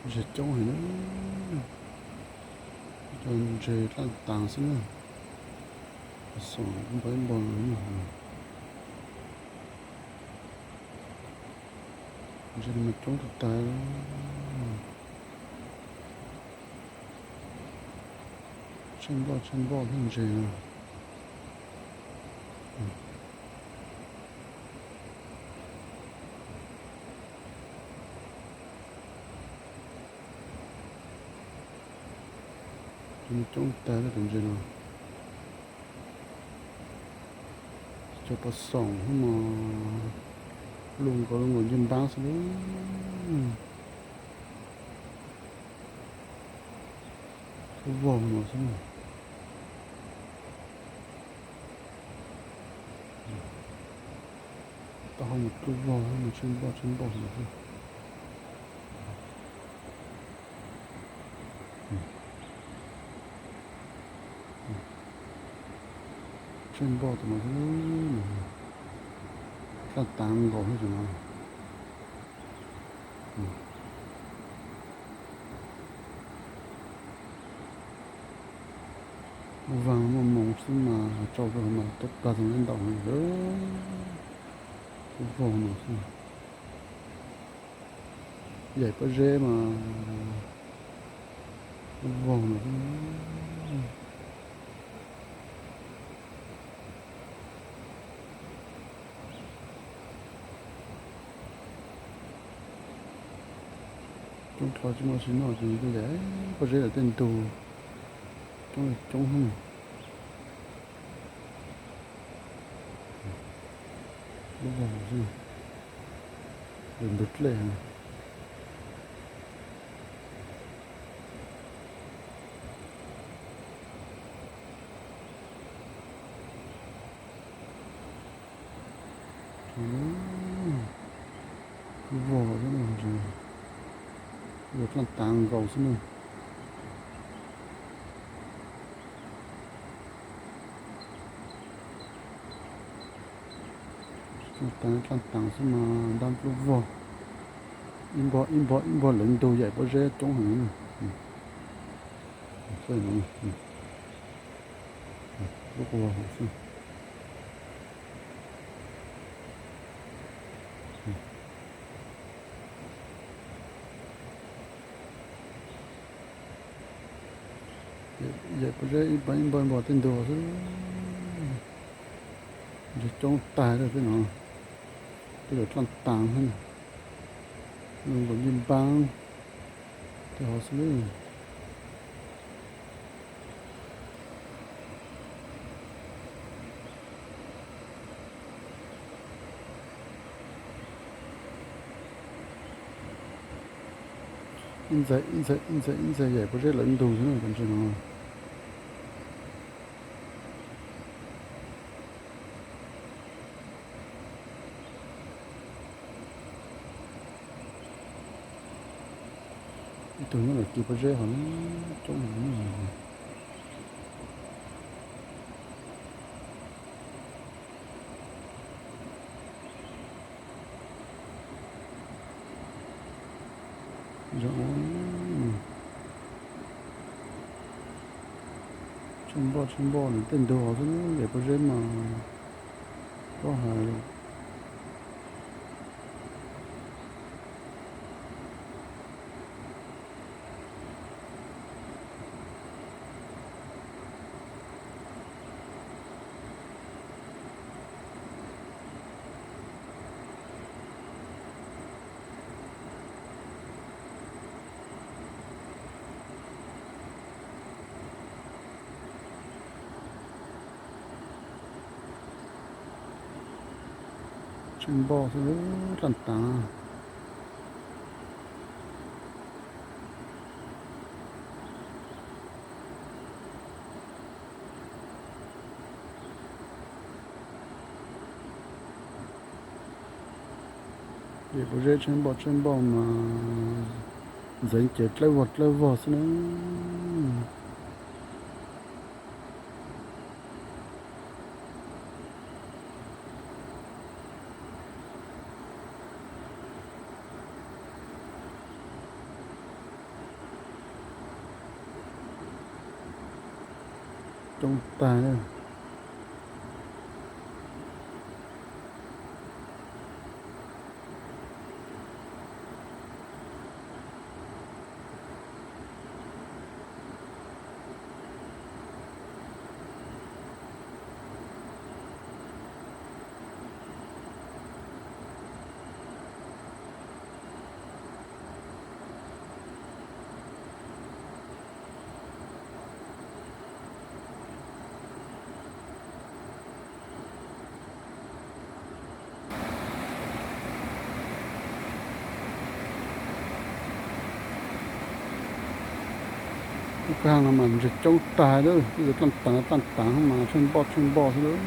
Ntses coob heev na, cov ntses dlaj taag xwb na, xoom npau npau no. Ntses mas coob tag tag, tsheej npoj tsheej npoj thiab ntses no. Cov no coob tag cov ntses no. Cov pos xoom no mas luj nkaus luj nkaus ncej npaab xwb. Lub vog no xwb. Taub hau mus tub vog, mus tsheej npoj tsheej npoj no xwb. Tsheej npoj tus no xwb, dlaj taag nkaus xwb tus no. Lub vog muaj moos xwb mas tsau rau mas tuaj plag tau ntau heev. Lub vog no xwb. Yaim pob zeb mas lub vog no xwb. Coob dlhau tsis muaj dab tsi noj ces yaim pob zeb lawm tej ntug. Coob li coob heev. Lub vog xwb, lub ntug dlej. Lub vog xwb, yuav dlaj taag nkaus xwb na. Dlaj taag dlaj taag xwb mas ntab lub vog. Ib npog ib npog ib npog lawv ntug yaim pob zeb coob heev. Lub vog xwb. Yaim pob zeb ib npog ib npog ib npog tej ntug xwb. Ntses coob tag lawm tej no, tej zaum dlaj taag thiab, nkaus ncej npaab tej hov xwb. Ib ntxaig ib ntxaig ib ntxaig ib ntxaig yaim pob zeb lawv ntug xwb na cov ntses no. Ib tug nyob lawm kis pob zeb hov coob heev. Zoo, tsheej npoj tsheej npoj nws tej ntug hov xwb, yaim pob zeb mas paub hais. Tsheej npoj xwb, dlaj taag. Yaim pob zeb tsheej npoj tsheej npoj mas ntxeev ces dlawb vog dlawb vog xwb na. Coob tag. Lub kwj ha no mas ntses coob tag lawm, dlaaj taag dlaaj taag mas tsheej npoj tsheej npoj xwb lawm.